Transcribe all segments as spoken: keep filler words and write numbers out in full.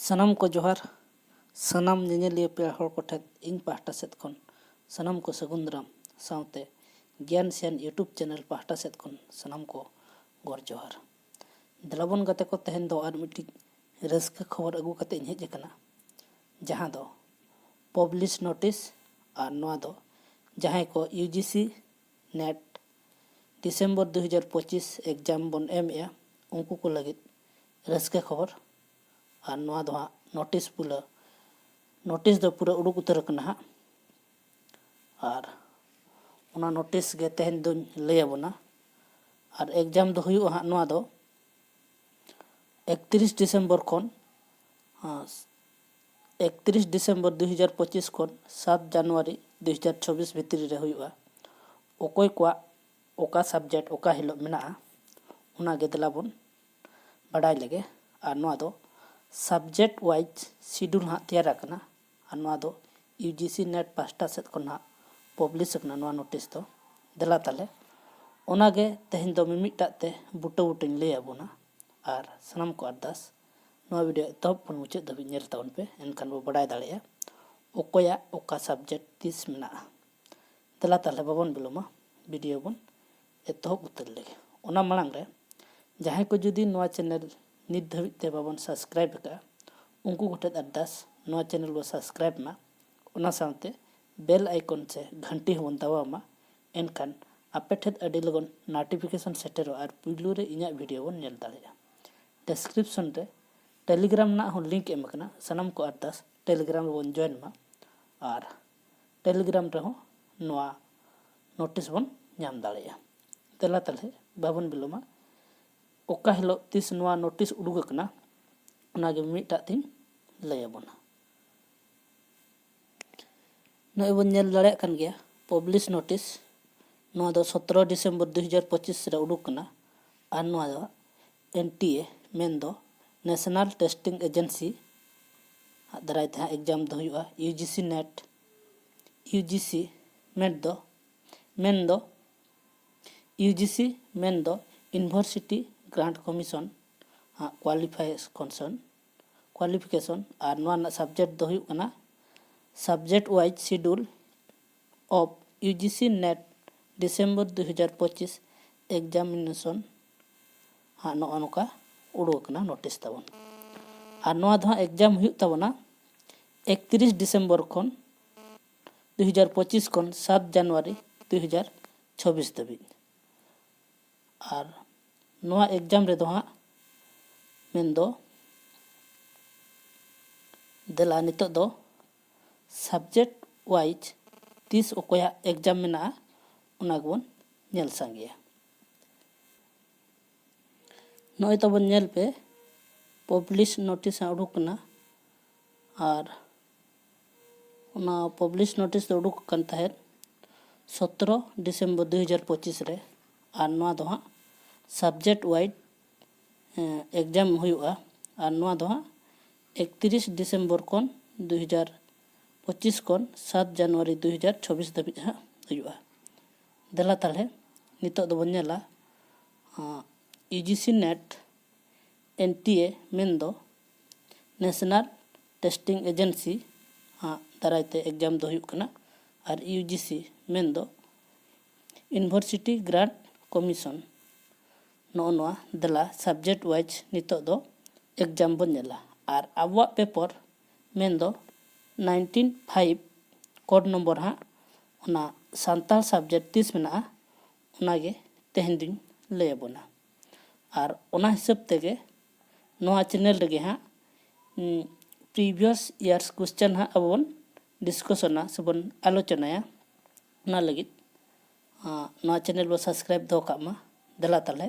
ᱥᱟᱱᱟᱢ ᱠᱚ ᱡᱚᱦᱟᱨ᱾ ᱥᱟᱱᱟᱢ ᱧᱮᱧᱮᱞᱤᱭᱟᱹ ᱯᱮᱲᱟ ᱦᱚᱲ ᱠᱚᱴᱷᱮᱱ ᱤᱧ ᱯᱟᱦᱴᱟ ᱥᱮᱫ ᱠᱷᱚᱱ ᱥᱟᱱᱟᱢ ᱠᱚ ᱥᱟᱹᱜᱩᱱ ᱫᱟᱨᱟᱢ, ᱥᱟᱶᱛᱮ ᱜᱮᱭᱟᱱ ᱥᱮᱭᱟᱱ YouTube ᱪᱮᱱᱮᱞ ᱯᱟᱦᱴᱟ ᱥᱮᱫ ᱠᱷᱚᱱ ᱥᱟᱱᱟᱢ ᱠᱚ ᱜᱚᱰ ᱡᱚᱦᱟᱨ᱾ ᱫᱮᱞᱟᱵᱚᱱ ᱜᱟᱛᱮ ᱠᱚ, ᱛᱮᱦᱮᱧ ᱫᱚ ᱟᱨ ᱢᱤᱫᱴᱤᱡ ᱨᱟᱹᱥᱠᱟᱹ ᱠᱷᱚᱵᱚᱨ ᱟᱹᱜᱩ ᱠᱟᱛᱮ ᱤᱧ ᱦᱮᱡ ᱟᱠᱟᱱᱟ, ᱡᱟᱦᱟᱸ ᱫᱚ ᱯᱟᱵᱽᱞᱤᱥ ᱱᱳᱴᱤᱥ, ᱟᱨ ᱱᱚᱣᱟ ᱫᱚ ᱡᱟᱦᱟᱸᱭ ᱠᱚ UGC NET ᱰᱤᱥᱮᱢᱵᱚᱨ ᱫᱩ ᱦᱟᱡᱟᱨ ᱯᱚᱸᱪᱤᱥ ᱮᱠᱡᱟᱢ ᱵᱚᱱ ᱮᱢᱮᱜᱼᱟ, ᱩᱱᱠᱩ ᱠᱚ ᱞᱟᱹᱜᱤᱫ ᱨᱟᱹᱥᱠᱟᱹ ᱠᱷᱚᱵᱚᱨ᱾ ᱟᱨ ᱱᱚᱣᱟ ᱫᱚ ᱦᱟᱸᱜ ᱱᱳᱴᱤᱥ ᱯᱩᱨᱟᱹ, ᱱᱳᱴᱤᱥ ᱫᱚ ᱯᱩᱨᱟᱹ ᱩᱰᱩᱠ ᱩᱛᱟᱹᱨ ᱟᱠᱟᱱᱟ ᱦᱟᱸᱜ᱾ ᱟᱨ ᱚᱱᱟ ᱱᱳᱴᱤᱥ ᱜᱮ ᱛᱮᱦᱮᱧ ᱫᱚᱧ ᱞᱟᱹᱭ ᱟᱵᱚᱱᱟ᱾ ᱟᱨ ᱮᱠᱡᱟᱢ ᱫᱚ ᱦᱩᱭᱩᱜᱼᱟ ᱦᱟᱸᱜ ᱱᱚᱣᱟ ᱫᱚ ᱮᱠᱛᱨᱤᱥ ᱰᱤᱥᱮᱢᱵᱚᱨ ᱠᱷᱚᱱ, ᱟᱸ, ᱮᱠᱛᱨᱤᱥ ᱰᱤᱥᱮᱢᱵᱚᱨ ᱫᱩ ᱦᱟᱡᱟᱨ ᱯᱚᱸᱪᱤᱥ ᱠᱷᱚᱱ ᱥᱟᱛ ᱡᱟᱱᱩᱣᱟᱨᱤ ᱫᱩ ᱦᱟᱡᱟᱨ ᱪᱚᱵᱵᱤᱥ ᱵᱷᱤᱛᱨᱤ ᱨᱮ ᱦᱩᱭᱩᱜᱼᱟ᱾ ᱚᱠᱚᱭ ᱠᱚᱣᱟᱜ ᱚᱠᱟ subject ᱚᱠᱟ ᱦᱤᱞᱳᱜ ᱢᱮᱱᱟᱜᱼᱟ, ᱚᱱᱟ ᱜᱮ ᱫᱮᱞᱟ ᱵᱚᱱ ᱵᱟᱰᱟᱭ ᱞᱮᱜᱮ᱾ ᱟᱨ ᱱᱚᱣᱟ ᱫᱚ subject wise schedule ᱦᱟᱸᱜ ᱛᱮᱭᱟᱨ ᱟᱠᱟᱱᱟ᱾ ᱟᱨ ᱱᱚᱣᱟ ᱫᱚ UGC NET ᱯᱟᱦᱴᱟ ᱥᱮᱫ ᱠᱷᱚᱱ ᱦᱟᱸᱜ ᱯᱟᱵᱽᱞᱤᱥ ᱟᱠᱟᱱᱟ ᱱᱚᱣᱟ ᱱᱳᱴᱤᱥ ᱫᱚ᱾ ᱫᱮᱞᱟ ᱛᱟᱦᱞᱮ ᱚᱱᱟ ᱜᱮ ᱛᱮᱦᱮᱧ ᱫᱚ ᱢᱤᱢᱤᱫᱴᱟᱜ ᱛᱮ ᱵᱩᱴᱟᱹ ᱵᱩᱴᱟᱹᱧ ᱞᱟᱹᱭ ᱟᱵᱚᱱᱟ᱾ ᱟᱨ ᱥᱟᱱᱟᱢ ᱠᱚ ᱟᱨᱫᱟᱥ, ᱱᱚᱣᱟ ᱵᱷᱤᱰᱤᱭᱳ ᱮᱛᱚᱦᱚᱵ ᱠᱷᱚᱱ ᱢᱩᱪᱟᱹᱫ ᱫᱷᱟᱹᱵᱤᱡ ᱧᱮᱞ ᱛᱟᱵᱚᱱ ᱯᱮ, ᱮᱱᱠᱷᱟᱱ ᱵᱚ ᱵᱟᱰᱟᱭ ᱫᱟᱲᱮᱭᱟᱜᱼᱟ ᱚᱠᱚᱭᱟᱜ ᱚᱠᱟ subject ᱛᱤᱥ ᱢᱮᱱᱟᱜᱼᱟ᱾ ᱫᱮᱞᱟ ᱛᱟᱦᱞᱮ ᱵᱟᱵᱚᱱ ᱵᱤᱞᱚᱢᱟ, ᱵᱷᱤᱰᱤᱭᱳ ᱵᱚᱱ ᱮᱛᱚᱦᱚᱵ ᱩᱛᱟᱹᱨ ᱞᱮᱜᱮ᱾ ᱚᱱᱟ ᱢᱟᱲᱟᱝ ᱨᱮ ᱡᱟᱦᱟᱸᱭ ᱠᱚ ᱡᱩᱫᱤ ᱱᱚᱣᱟ ᱪᱮᱱᱮᱞ ᱱᱤᱛ ᱫᱷᱟᱹᱵᱤᱡ ᱛᱮ ᱵᱟᱵᱚᱱ subscribe ᱟᱠᱟᱫᱼᱟ, ᱩᱱᱠᱩ ᱠᱚᱴᱷᱮᱱ ᱟᱨᱫᱟᱥ, ᱱᱚᱣᱟ ᱪᱮᱱᱮᱞ ᱵᱚ subscribe ᱢᱟ, ᱚᱱᱟ ᱥᱟᱶᱛᱮ bell icon ᱥᱮ ᱜᱷᱟᱱᱴᱤ ᱦᱚᱸᱵᱚᱱ ᱫᱟᱵᱟᱣ ᱢᱟ᱾ ᱮᱱᱠᱷᱟᱱ ᱟᱯᱮ ᱴᱷᱮᱱ ᱟᱹᱰᱤ ᱞᱚᱜᱚᱱ notification ᱥᱮᱴᱮᱨᱚᱜᱼᱟ ᱟᱨ ᱯᱩᱭᱞᱩ ᱨᱮ ᱤᱧᱟᱹᱜ ᱵᱷᱤᱰᱤᱭᱳ ᱵᱚᱱ ᱧᱮᱞ ᱫᱟᱲᱮᱭᱟᱜᱼᱟ᱾ ᱰᱮᱥᱠᱨᱤᱯᱥᱚᱱ ᱨᱮ Telegram ᱨᱮᱱᱟᱜ ᱦᱚᱸ ᱞᱤᱝᱠ ᱮᱢ ᱟᱠᱟᱱᱟ, ᱥᱟᱱᱟᱢ ᱠᱚ ᱟᱨᱫᱟᱥ Telegram ᱨᱮᱵᱚᱱ ᱡᱚᱭᱮᱱ ᱢᱟ᱾ ᱟᱨ Telegram ᱨᱮᱦᱚᱸ ᱱᱚᱣᱟ ᱱᱳᱴᱤᱥ ᱵᱚᱱ ᱧᱟᱢ ᱫᱟᱲᱮᱭᱟᱜᱼᱟ᱾ ᱫᱮᱞᱟ ᱛᱟᱦᱞᱮ ᱵᱟᱵᱚᱱ ᱵᱤᱞᱚᱢᱟ, ᱚᱠᱟ ᱦᱤᱞᱳᱜ ᱛᱤᱥ ᱱᱚᱣᱟ ᱱᱳᱴᱤᱥ ᱩᱰᱩᱠ ᱟᱠᱟᱱᱟ, ᱚᱱᱟᱜᱮ ᱢᱤᱫᱴᱟᱜ ᱛᱤᱧ ᱞᱟᱹᱭ ᱟᱵᱚᱱᱟ᱾ ᱱᱚᱜᱼᱚᱭ ᱵᱚᱱ ᱧᱮᱞ ᱫᱟᱲᱮᱭᱟᱜ ᱠᱟᱱ ᱜᱮᱭᱟ ᱯᱟᱵᱽᱞᱤᱥ ᱱᱳᱴᱤᱥ, ᱱᱚᱣᱟ ᱫᱚ ᱥᱚᱛᱨᱚ ᱰᱤᱥᱮᱢᱵᱚᱨ ᱫᱩ ᱦᱟᱡᱟᱨ ᱯᱚᱸᱪᱤᱥ ᱨᱮ ᱩᱰᱩᱠ ᱠᱟᱱᱟ᱾ ᱟᱨ ᱱᱚᱣᱟ ᱫᱚ NTA ᱢᱮᱱᱫᱚ National Testing Agency ᱟᱜ ᱫᱟᱨᱟᱭ ᱛᱮ ᱦᱟᱸᱜ ᱮᱠᱡᱟᱢ ᱫᱚ ᱦᱩᱭᱩᱜᱼᱟ᱾ UGC NET, UGC ᱢᱮᱱᱫᱚ, ᱢᱮᱱᱫᱚ UGC ᱢᱮᱱᱫᱚ University Grant Commission ᱟᱜ ᱠᱳᱣᱟᱞᱤᱯᱷᱤᱠᱮᱥᱚᱱ qualification, ᱟᱨ ᱱᱚᱣᱟ ᱨᱮᱱᱟᱜ subject ᱫᱚ ᱦᱩᱭᱩᱜ ᱠᱟᱱᱟ subject wise schedule of U G C NET December ᱫᱩ ᱦᱟᱡᱟᱨ ᱯᱚᱸᱪᱤᱥ examination ᱦᱟᱸᱜ ᱱᱚᱜᱼᱚ ᱱᱚᱝᱠᱟ ᱩᱰᱩᱠ ᱟᱠᱟᱱᱟ notice ᱛᱟᱵᱚᱱ᱾ ᱟᱨ ᱱᱚᱣᱟ ᱫᱚ ᱦᱟᱸᱜ exam ᱦᱩᱭᱩᱜ ᱛᱟᱵᱚᱱᱟ ᱮᱠᱛᱤᱨᱤᱥ ᱰᱤᱥᱮᱢᱵᱚᱨ ᱠᱷᱚᱱ ᱫᱩ ᱦᱟᱡᱟᱨ ᱯᱚᱸᱪᱤᱥ ᱠᱷᱚᱱ ᱥᱟᱛ ᱡᱟᱱᱩᱣᱟᱨᱤ ᱫᱩ ᱦᱟᱡᱟᱨ ᱪᱷᱚᱵᱵᱤᱥ ᱫᱷᱟᱹᱵᱤᱡ᱾ ᱟᱨ ᱱᱚᱣᱟ exam ᱨᱮᱫᱚ ᱦᱟᱸᱜ ᱢᱮᱱᱫᱚ ᱫᱮᱞᱟ ᱱᱤᱛᱚᱜ ᱫᱚ subject wise ᱛᱤᱥ ᱚᱠᱚᱭᱟᱜ exam ᱢᱮᱱᱟᱜᱼᱟ, ᱚᱱᱟ ᱜᱮᱵᱚᱱ ᱧᱮᱞ ᱥᱟᱸᱜᱮᱭᱟ᱾ ᱱᱚᱜᱼᱚᱭ ᱛᱟᱵᱚᱱ ᱧᱮᱞ ᱯᱮ, publish notice ᱦᱟᱸᱜ ᱩᱰᱩᱠ ᱠᱟᱱᱟ᱾ ᱟᱨ ᱚᱱᱟ publish notice ᱫᱚ ᱩᱰᱩᱠ ᱟᱠᱟᱱ ᱛᱟᱦᱮᱸᱫ ᱥᱚᱛᱨᱚ ᱰᱤᱥᱮᱢᱵᱚᱨ ᱫᱩ ᱦᱟᱡᱟᱨ ᱯᱚᱸᱪᱤᱥ ᱨᱮ᱾ ᱟᱨ ᱱᱚᱣᱟ ᱫᱚ ᱦᱟᱸᱜ subject wise exam ᱦᱩᱭᱩᱜᱼᱟ᱾ ᱟᱨ ᱱᱚᱣᱟ ᱫᱚ ᱦᱟᱸᱜ ᱮᱠᱛᱤᱨᱤᱥ ᱰᱤᱥᱮᱢᱵᱚᱨ ᱠᱷᱚᱱ ᱫᱩ ᱦᱟᱡᱟᱨ ᱯᱚᱸᱪᱤᱥ ᱠᱷᱚᱱ ᱥᱟᱛ ᱡᱟᱱᱩᱣᱟᱨᱤ ᱫᱩ ᱦᱟᱡᱟᱨ ᱪᱷᱚᱵᱵᱤᱥ ᱫᱷᱟᱹᱵᱤᱡ ᱦᱟᱸᱜ ᱦᱩᱭᱩᱜᱼᱟ᱾ ᱫᱮᱞᱟ ᱛᱟᱦᱚᱞᱮ ᱱᱤᱛᱚᱜ ᱫᱚᱵᱚᱱ ᱧᱮᱞᱟ U G C NET, N T A ᱢᱮᱱᱫᱚ National Testing Agency ᱟᱜ ᱫᱟᱨᱟᱭ ᱛᱮ exam ᱫᱚ ᱦᱩᱭᱩᱜ ᱠᱟᱱᱟ᱾ ᱟᱨ ᱤᱭᱩ ᱡᱤ ᱥᱤ ᱢᱮᱱᱫᱚ University Grant Commission᱾ ᱱᱚᱜᱼᱚ ᱱᱚᱣᱟ ᱫᱮᱞᱟ subject wise ᱱᱤᱛᱚᱜ ᱫᱚ exam ᱵᱚᱱ ᱧᱮᱞᱟ᱾ ᱟᱨ ᱟᱵᱚᱣᱟᱜ paper ᱢᱮᱱᱫᱚ nineteen five code number ᱦᱟᱸᱜ, ᱚᱱᱟ ᱥᱟᱱᱛᱟᱲ subject ᱛᱤᱥ ᱢᱮᱱᱟᱜᱼᱟ, ᱚᱱᱟᱜᱮ ᱛᱮᱦᱮᱧ ᱫᱩᱧ ᱞᱟᱹᱭ ᱟᱵᱚᱱᱟ᱾ ᱟᱨ ᱚᱱᱟ ᱦᱤᱥᱟᱹᱵ ᱛᱮᱜᱮ ᱱᱚᱣᱟ channel ᱨᱮᱜᱮ ᱦᱟᱸᱜ previous years question ᱦᱟᱸᱜ ᱟᱵᱚ ᱵᱚᱱ discussionᱟ ᱥᱮᱵᱚᱱ ᱟᱞᱳᱪᱚᱱᱟᱭᱟ᱾ ᱚᱱᱟ ᱞᱟᱹᱜᱤᱫ ᱱᱚᱣᱟ channel ᱵᱚ subscribe ᱫᱚᱦᱚ ᱠᱟᱜ ᱢᱟ᱾ ᱫᱮᱞᱟ ᱛᱟᱦᱚᱞᱮ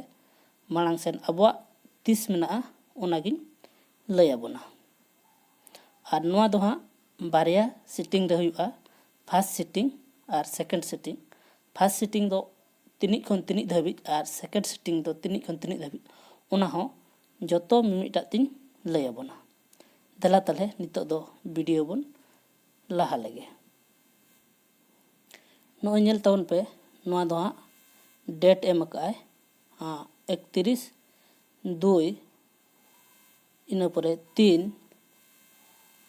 ᱢᱟᱲᱟᱝ ᱥᱮᱱ ᱟᱵᱚᱣᱟᱜ ᱛᱤᱥ ᱢᱮᱱᱟᱜᱼᱟ, ᱚᱱᱟᱜᱤᱧ ᱞᱟᱹᱭ ᱟᱵᱚᱱᱟ᱾ ᱟᱨ ᱱᱚᱣᱟ ᱫᱚ ᱦᱟᱸᱜ ᱵᱟᱨᱭᱟ sitting ᱨᱮ ᱦᱩᱭᱩᱜᱼᱟ, first sitting ᱟᱨ second sitting᱾ First sitting ᱫᱚ ᱛᱤᱱᱤᱡ ᱠᱷᱚᱱ ᱛᱤᱱᱤᱡ ᱫᱷᱟᱹᱵᱤᱡ ᱟᱨ second sitting ᱫᱚ ᱛᱤᱱᱤᱡ ᱠᱷᱚᱱ ᱛᱤᱱᱤᱡ ᱫᱷᱟᱹᱵᱤᱡ, ᱚᱱᱟ ᱦᱚᱸ ᱡᱚᱛᱚ ᱢᱤᱢᱤᱫᱴᱟᱜ ᱛᱤᱧ ᱞᱟᱹᱭ ᱟᱵᱚᱱᱟ᱾ ᱫᱮᱞᱟ ᱛᱟᱦᱚᱞᱮ ᱱᱤᱛᱚᱜ ᱫᱚ video ᱵᱚᱱ ᱞᱟᱦᱟ ᱞᱮᱜᱮ᱾ ᱱᱚᱜᱼᱚᱭ ᱧᱮᱞ ᱛᱟᱵᱚᱱ ᱯᱮ, ᱱᱚᱣᱟ ᱫᱚ ᱦᱟᱸᱜ date ᱮᱢ ᱟᱠᱟᱫᱼᱟᱭ ᱮᱠᱛᱤᱨᱤᱥ ᱫᱩᱭ ᱤᱱᱟᱹ ᱯᱚᱨᱮ ᱛᱤᱱ,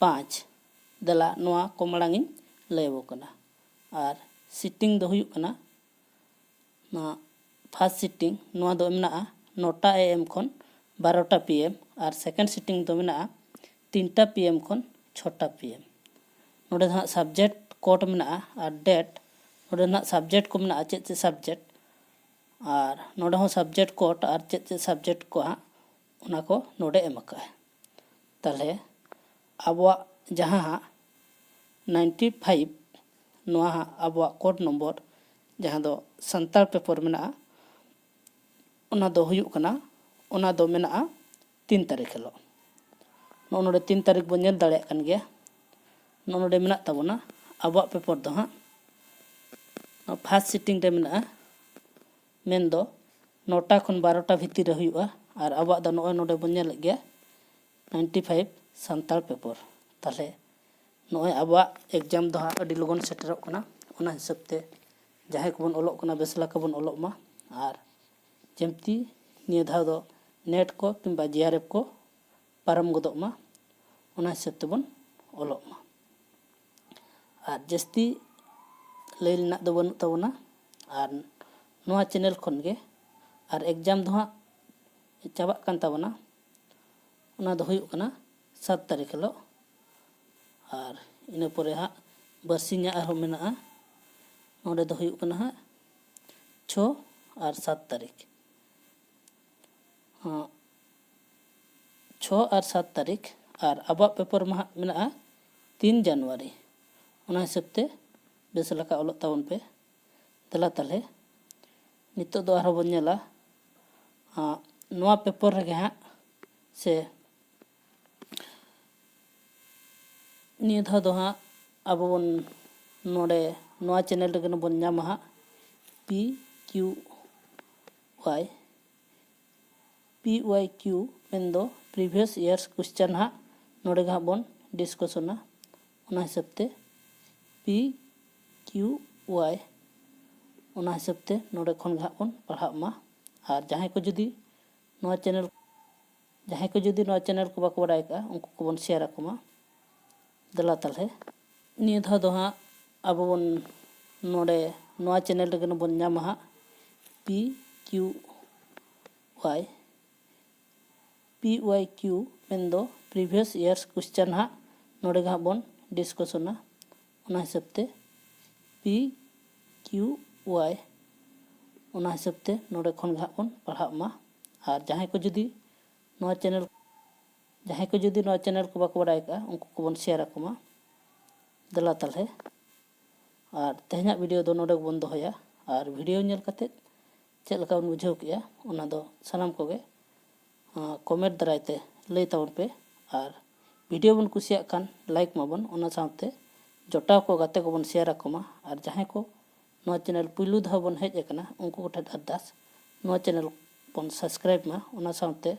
ᱯᱟᱸᱪ᱾ ᱫᱮᱞᱟ, ᱱᱚᱣᱟ ᱠᱚ ᱢᱟᱲᱟᱝ ᱤᱧ ᱞᱟᱹᱭ ᱟᱵᱚ ᱠᱟᱱᱟ᱾ ᱟᱨ ᱥᱤᱴᱤᱝ ᱫᱚ ᱦᱩᱭᱩᱜ ᱠᱟᱱᱟ, ᱱᱚᱣᱟ ᱯᱷᱟᱥᱴ ᱥᱤᱴᱤᱝ, ᱱᱚᱣᱟ ᱫᱚ ᱢᱮᱱᱟᱜᱼᱟ ᱱᱚᱴᱟ ᱮ ᱮᱢ ᱠᱷᱚᱱ ᱵᱟᱨᱚᱴᱟ ᱯᱤ ᱮᱢ, ᱟᱨ ᱥᱮᱠᱮᱱᱰ ᱥᱤᱴᱤᱝ ᱫᱚ ᱢᱮᱱᱟᱜᱼᱟ ᱛᱤᱱᱴᱟ ᱯᱤ ᱮᱢ ᱠᱷᱚᱱ ᱪᱷᱚᱴᱟ ᱯᱤ ᱮᱢ᱾ ᱱᱚᱰᱮ ᱫᱚ ᱦᱟᱸᱜ ᱥᱟᱵᱡᱮᱠᱴ ᱠᱳᱰ ᱢᱮᱱᱟᱜᱼᱟ ᱟᱨ ᱰᱮᱴ, ᱱᱚᱰᱮ ᱫᱚ ᱦᱟᱸᱜ ᱥᱟᱵᱡᱮᱠᱴ ᱠᱚ ᱢᱮᱱᱟᱜᱼᱟ, ᱪᱮᱫ ᱪᱮᱫ ᱥᱟᱵᱡᱮᱠᱴ, ᱟᱨ ᱱᱚᱰᱮ ᱦᱚᱸ ᱥᱟᱵᱡᱮᱠᱴ ᱠᱳᱰ ᱟᱨ ᱪᱮᱫ ᱪᱮᱫ ᱥᱟᱵᱡᱮᱠᱴ ᱠᱚ ᱦᱟᱸᱜ, ᱚᱱᱟ ᱠᱚ ᱱᱚᱰᱮ ᱮᱢ ᱟᱠᱟᱫᱼᱟᱭ᱾ ᱛᱟᱦᱚᱞᱮ ᱟᱵᱚᱣᱟᱜ ᱡᱟᱦᱟᱸ ᱦᱟᱸᱜ ᱱᱟᱭᱤᱱᱴᱤ ᱯᱷᱟᱭᱤᱵᱷ, ᱱᱚᱣᱟ ᱦᱟᱸᱜ ᱟᱵᱚᱣᱟᱜ ᱠᱳᱰ ᱱᱚᱢᱵᱚᱨ, ᱡᱟᱦᱟᱸ ᱫᱚ ᱥᱟᱱᱛᱟᱲ ᱯᱮᱯᱟᱨ ᱢᱮᱱᱟᱜᱼᱟ, ᱚᱱᱟ ᱫᱚ ᱦᱩᱭᱩᱜ ᱠᱟᱱᱟ, ᱚᱱᱟ ᱫᱚ ᱢᱮᱱᱟᱜᱼᱟ ᱛᱤᱱ ᱛᱟᱹᱨᱤᱠᱷ ᱦᱤᱞᱳᱜ᱾ ᱱᱚᱜᱼᱚ ᱱᱚᱰᱮ ᱛᱤᱱ ᱛᱟᱹᱨᱤᱠᱷ ᱵᱚᱱ ᱧᱮᱞ ᱫᱟᱲᱮᱭᱟᱜ ᱠᱟᱱ ᱜᱮᱭᱟ᱾ ᱱᱚᱜᱼᱚ ᱱᱚᱰᱮ ᱢᱮᱱᱟᱜ ᱛᱟᱵᱚᱱᱟ ᱟᱵᱚᱣᱟᱜ ᱯᱮᱯᱟᱨ ᱫᱚ ᱦᱟᱸᱜ ᱯᱷᱟᱥᱴ ᱥᱤᱴᱤᱝ ᱨᱮ ᱢᱮᱱᱟᱜᱼᱟ, ᱢᱮᱱᱫᱚ ᱱᱚᱴᱟ ᱠᱷᱚᱱ ᱵᱟᱨᱚᱴᱟ ᱵᱷᱤᱛᱤᱨ ᱨᱮ ᱦᱩᱭᱩᱜᱼᱟ᱾ ᱟᱨ ᱟᱵᱚᱣᱟᱜ ᱫᱚ ᱱᱚᱜᱼᱚᱭ ᱱᱚᱰᱮ ᱵᱚᱱ ᱧᱮᱞᱮᱫ ᱜᱮᱭᱟ, ᱱᱟᱭᱤᱱᱴᱤ ᱯᱷᱟᱭᱤᱵᱷ ᱥᱟᱱᱛᱟᱲ ᱯᱮᱯᱟᱨ᱾ ᱛᱟᱦᱚᱞᱮ ᱱᱚᱜᱼᱚᱭ ᱟᱵᱚᱣᱟᱜ ᱮᱠᱡᱟᱢ ᱫᱚ ᱦᱟᱸᱜ ᱟᱹᱰᱤ ᱞᱚᱜᱚᱱ ᱥᱮᱴᱮᱨᱚᱜ ᱠᱟᱱᱟ᱾ ᱚᱱᱟ ᱦᱤᱥᱟᱹᱵ ᱛᱮ ᱡᱟᱦᱟᱸᱭ ᱠᱚᱵᱚᱱ ᱚᱞᱚᱜ ᱠᱟᱱᱟ, ᱵᱮᱥ ᱞᱮᱠᱟ ᱵᱚᱱ ᱚᱞᱚᱜ ᱢᱟ᱾ ᱟᱨ ᱡᱮᱢᱛᱤ ᱱᱤᱭᱟᱹ ᱫᱷᱟᱣ ᱫᱚ ᱱᱮᱴ ᱠᱚ ᱠᱤᱝᱵᱟ ᱡᱤ ᱟᱨ ᱮᱯᱷ ᱠᱚ ᱯᱟᱨᱚᱢ ᱜᱚᱫᱚᱜ ᱢᱟ, ᱚᱱᱟ ᱦᱤᱥᱟᱹᱵ ᱛᱮᱵᱚᱱ ᱚᱞᱚᱜ ᱢᱟ᱾ ᱟᱨ ᱡᱟᱹᱥᱛᱤ ᱞᱟᱹᱭ ᱨᱮᱱᱟᱜ ᱫᱚ ᱵᱟᱹᱱᱩᱜ ᱛᱟᱵᱚᱱᱟ᱾ ᱟᱨ ᱱᱚᱣᱟ ᱪᱮᱱᱮᱞ ᱠᱷᱚᱱ ᱜᱮ, ᱟᱨ ᱮᱠᱡᱟᱢ ᱫᱚ ᱦᱟᱸᱜ ᱪᱟᱵᱟᱜ ᱠᱟᱱ ᱛᱟᱵᱚᱱᱟ, ᱚᱱᱟ ᱫᱚ ᱦᱩᱭᱩᱜ ᱠᱟᱱᱟ ᱥᱟᱛ ᱛᱟᱹᱨᱤᱠᱷ ᱦᱤᱞᱳᱜ᱾ ᱟᱨ ᱤᱱᱟᱹ ᱯᱚᱨᱮ ᱦᱟᱸᱜ ᱵᱟᱨᱥᱤᱧᱟᱜ ᱟᱨᱦᱚᱸ ᱢᱮᱱᱟᱜᱼᱟ, ᱱᱚᱰᱮ ᱫᱚ ᱦᱩᱭᱩᱜ ᱠᱟᱱᱟ ᱦᱟᱸᱜ ᱪᱷᱚ ᱟᱨ ᱥᱟᱛ ᱛᱟᱹᱨᱤᱠᱷ᱾ ᱦᱚᱸ, ᱪᱷᱚ ᱟᱨ ᱥᱟᱛ ᱛᱟᱹᱨᱤᱠᱷ᱾ ᱟᱨ ᱟᱵᱚᱣᱟᱜ ᱯᱮᱯᱟᱨ ᱢᱟ ᱦᱟᱸᱜ ᱢᱮᱱᱟᱜᱼᱟ ᱛᱤᱱ ᱡᱟᱱᱩᱣᱟᱨᱤ᱾ ᱚᱱᱟ ᱦᱤᱥᱟᱹᱵ ᱛᱮ ᱵᱮᱥ ᱞᱮᱠᱟ ᱚᱞᱚᱜ ᱛᱟᱵᱚᱱ ᱯᱮ᱾ ᱫᱮᱞᱟ ᱛᱟᱦᱚᱞᱮ ᱱᱤᱛᱚᱜ ᱫᱚ ᱟᱨᱦᱚᱸ ᱵᱚᱱ ᱧᱮᱞᱟ, ᱟᱸ, ᱱᱚᱣᱟ ᱯᱮᱯᱟᱨ ᱨᱮᱜᱮ ᱦᱟᱸᱜ ᱥᱮ ᱱᱤᱭᱟᱹ ᱫᱷᱟᱣ ᱫᱚ ᱦᱟᱸᱜ ᱟᱵᱚ ᱵᱚᱱ ᱱᱚᱰᱮ ᱱᱚᱣᱟ ᱪᱮᱱᱮᱞ ᱨᱮᱜᱮ ᱵᱚᱱ ᱧᱟᱢᱟ ᱦᱟᱸᱜ P Q Y. P Y Q ᱢᱮᱱᱫᱚ previous years question ᱦᱟᱸᱜ ᱱᱚᱰᱮ ᱜᱮ ᱦᱟᱸᱜ ᱵᱚᱱ ᱰᱤᱥᱠᱟᱥᱚᱱᱟ᱾ ᱚᱱᱟ ᱦᱤᱥᱟᱹᱵ ᱛᱮ ᱯᱤ ᱠᱤᱭᱩ ᱣᱟᱭ, ᱚᱱᱟ ᱦᱤᱥᱟᱹᱵ ᱛᱮ ᱱᱚᱰᱮ ᱠᱷᱚᱱ ᱜᱮ ᱦᱟᱸᱜ ᱵᱚᱱ ᱯᱟᱲᱦᱟᱜ ᱢᱟ᱾ ᱟᱨ ᱡᱟᱦᱟᱸᱭ ᱠᱚ ᱡᱩᱫᱤ ᱱᱚᱣᱟ ᱪᱮᱱᱮᱞ ᱡᱟᱦᱟᱸᱭ ᱠᱚ ᱡᱩᱫᱤ ᱱᱚᱣᱟ ᱪᱮᱱᱮᱞ ᱠᱚ ᱵᱟᱠᱚ ᱵᱟᱲᱟᱭ ᱟᱠᱟᱫᱼᱟ, ᱩᱱᱠᱩ ᱠᱚᱵᱚᱱ ᱥᱮᱭᱟᱨ ᱟᱠᱚ ᱢᱟ᱾ ᱫᱮᱞᱟ ᱛᱟᱦᱚᱞᱮ, ᱱᱤᱭᱟᱹ ᱫᱷᱟᱣ ᱫᱚ ᱦᱟᱸᱜ ᱟᱵᱚ ᱵᱚᱱ ᱱᱚᱰᱮ ᱱᱚᱣᱟ ᱪᱮᱱᱮᱞ ᱨᱮᱜᱮ ᱵᱚᱱ ᱧᱟᱢᱟ ᱦᱟᱸᱜ P Q Y. P Y Q ᱢᱮᱱᱫᱚ previous years question ᱦᱟᱸᱜ ᱱᱚᱰᱮ ᱜᱮ ᱦᱟᱸᱜ ᱵᱚᱱ ᱰᱤᱥᱠᱟᱥᱚᱱᱟ᱾ ᱚᱱᱟ ᱦᱤᱥᱟᱹᱵ ᱛᱮ ᱯᱤ ᱠᱤᱭᱩ ᱣᱟᱭ, ᱚᱱᱟ ᱦᱤᱥᱟᱹᱵ ᱛᱮ ᱱᱚᱰᱮ ᱠᱷᱚᱱ ᱜᱮ ᱦᱟᱸᱜ ᱵᱚᱱ ᱯᱟᱲᱦᱟᱜ ᱢᱟ᱾ ᱟᱨ ᱡᱟᱦᱟᱸᱭ ᱠᱚ ᱡᱩᱫᱤ ᱱᱚᱣᱟ ᱪᱮᱱᱮᱞ ᱡᱟᱦᱟᱸᱭ ᱠᱚ ᱡᱩᱫᱤ ᱱᱚᱣᱟ ᱪᱮᱱᱮᱞ ᱠᱚ ᱵᱟᱠᱚ ᱵᱟᱲᱟᱭ ᱟᱠᱟᱫᱼᱟ, ᱩᱱᱠᱩ ᱠᱚᱵᱚᱱ ᱥᱮᱭᱟᱨ ᱟᱠᱚ ᱢᱟ᱾ ᱫᱮᱞᱟ ᱛᱟᱦᱚᱞᱮ, ᱟᱨ ᱛᱮᱦᱮᱧᱟᱜ ᱵᱷᱤᱰᱤᱭᱳ ᱫᱚ ᱱᱚᱰᱮ ᱜᱮᱵᱚᱱ ᱫᱚᱦᱚᱭᱟ᱾ ᱟᱨ ᱵᱷᱤᱰᱤᱭᱳ ᱧᱮᱞ ᱠᱟᱛᱮᱫ ᱪᱮᱫ ᱞᱮᱠᱟ ᱵᱚᱱ ᱵᱩᱡᱷᱟᱹᱣ ᱠᱮᱜᱼᱟ, ᱚᱱᱟ ᱫᱚ ᱥᱟᱱᱟᱢ ᱠᱚᱜᱮ ᱠᱚᱢᱮᱱᱴ ᱫᱟᱨᱟᱭ ᱛᱮ ᱞᱟᱹᱭ ᱛᱟᱵᱚᱱ ᱯᱮ᱾ ᱟᱨ ᱵᱷᱤᱰᱤᱭᱳ ᱵᱚᱱ ᱠᱩᱥᱤᱭᱟᱜ ᱠᱷᱟᱱ ᱞᱟᱭᱤᱠ ᱢᱟᱵᱚᱱ, ᱚᱱᱟ ᱥᱟᱶᱛᱮ ᱡᱚᱴᱟᱣ ᱠᱚ, ᱜᱟᱛᱮ ᱠᱚᱵᱚᱱ ᱥᱮᱭᱟᱨ ᱟᱠᱚ ᱢᱟ᱾ ᱟᱨ ᱡᱟᱦᱟᱸᱭ ᱠᱚ ᱱᱚᱣᱟ ᱪᱮᱱᱮᱞ ᱯᱩᱭᱞᱩ ᱫᱷᱟᱣ ᱵᱚᱱ ᱦᱮᱡ ᱟᱠᱟᱱᱟ, ᱩᱱᱠᱩ ᱠᱚᱴᱷᱮᱱ ᱟᱨᱫᱟᱥ, ᱱᱚᱣᱟ ᱪᱮᱱᱮᱞ ᱵᱚᱱ ᱥᱟᱵᱥᱠᱨᱟᱭᱤᱵ ᱢᱟ, ᱚᱱᱟ ᱥᱟᱶᱛᱮ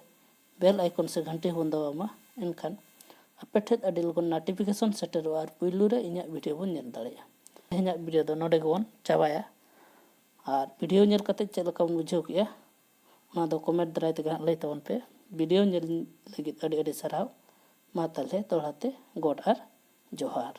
ᱵᱮᱞ ᱟᱭᱠᱚᱱ ᱥᱮ ᱜᱷᱟᱱᱴᱤ ᱦᱚᱸᱵᱚᱱ ᱫᱟᱵᱟᱣ ᱢᱟ᱾ ᱮᱱᱠᱷᱟᱱ ᱟᱯᱮ ᱴᱷᱮᱱ ᱟᱹᱰᱤ ᱞᱚᱜᱚᱱ ᱱᱳᱴᱤᱯᱷᱤᱠᱮᱥᱚᱱ ᱥᱮᱴᱮᱨᱚᱜᱼᱟ ᱟᱨ ᱯᱩᱭᱞᱩ ᱨᱮ ᱤᱧᱟᱹᱜ ᱵᱷᱤᱰᱤᱭᱳ ᱵᱚᱱ ᱧᱮᱞ ᱫᱟᱲᱮᱭᱟᱜᱼᱟ᱾ ᱛᱮᱦᱮᱧᱟᱜ ᱵᱷᱤᱰᱤᱭᱳ ᱫᱚ ᱱᱚᱰᱮ ᱜᱮᱵᱚᱱ ᱪᱟᱵᱟᱭᱟ᱾ ᱟᱨ ᱵᱷᱤᱰᱤᱭᱳ ᱧᱮᱞ ᱠᱟᱛᱮ ᱪᱮᱫ ᱞᱮᱠᱟ ᱵᱚᱱ ᱵᱩᱡᱷᱟᱹᱣ ᱠᱮᱜᱼᱟ, ᱚᱱᱟ ᱫᱚ ᱠᱚᱢᱮᱱᱴ ᱫᱟᱨᱟᱭ ᱛᱮᱜᱮ ᱦᱟᱸᱜ ᱞᱟᱹᱭ ᱛᱟᱵᱚᱱ ᱯᱮ᱾ ᱵᱷᱤᱰᱤᱭᱳ ᱧᱮᱞ ᱞᱟᱹᱜᱤᱫ ᱟᱹᱰᱤ ᱟᱹᱰᱤ ᱥᱟᱨᱦᱟᱣ᱾ ᱢᱟ ᱛᱟᱦᱚᱞᱮ ᱫᱚᱦᱲᱟ ᱛᱮ ᱜᱚᱰ ᱟᱨ ᱡᱚᱦᱟᱨ᱾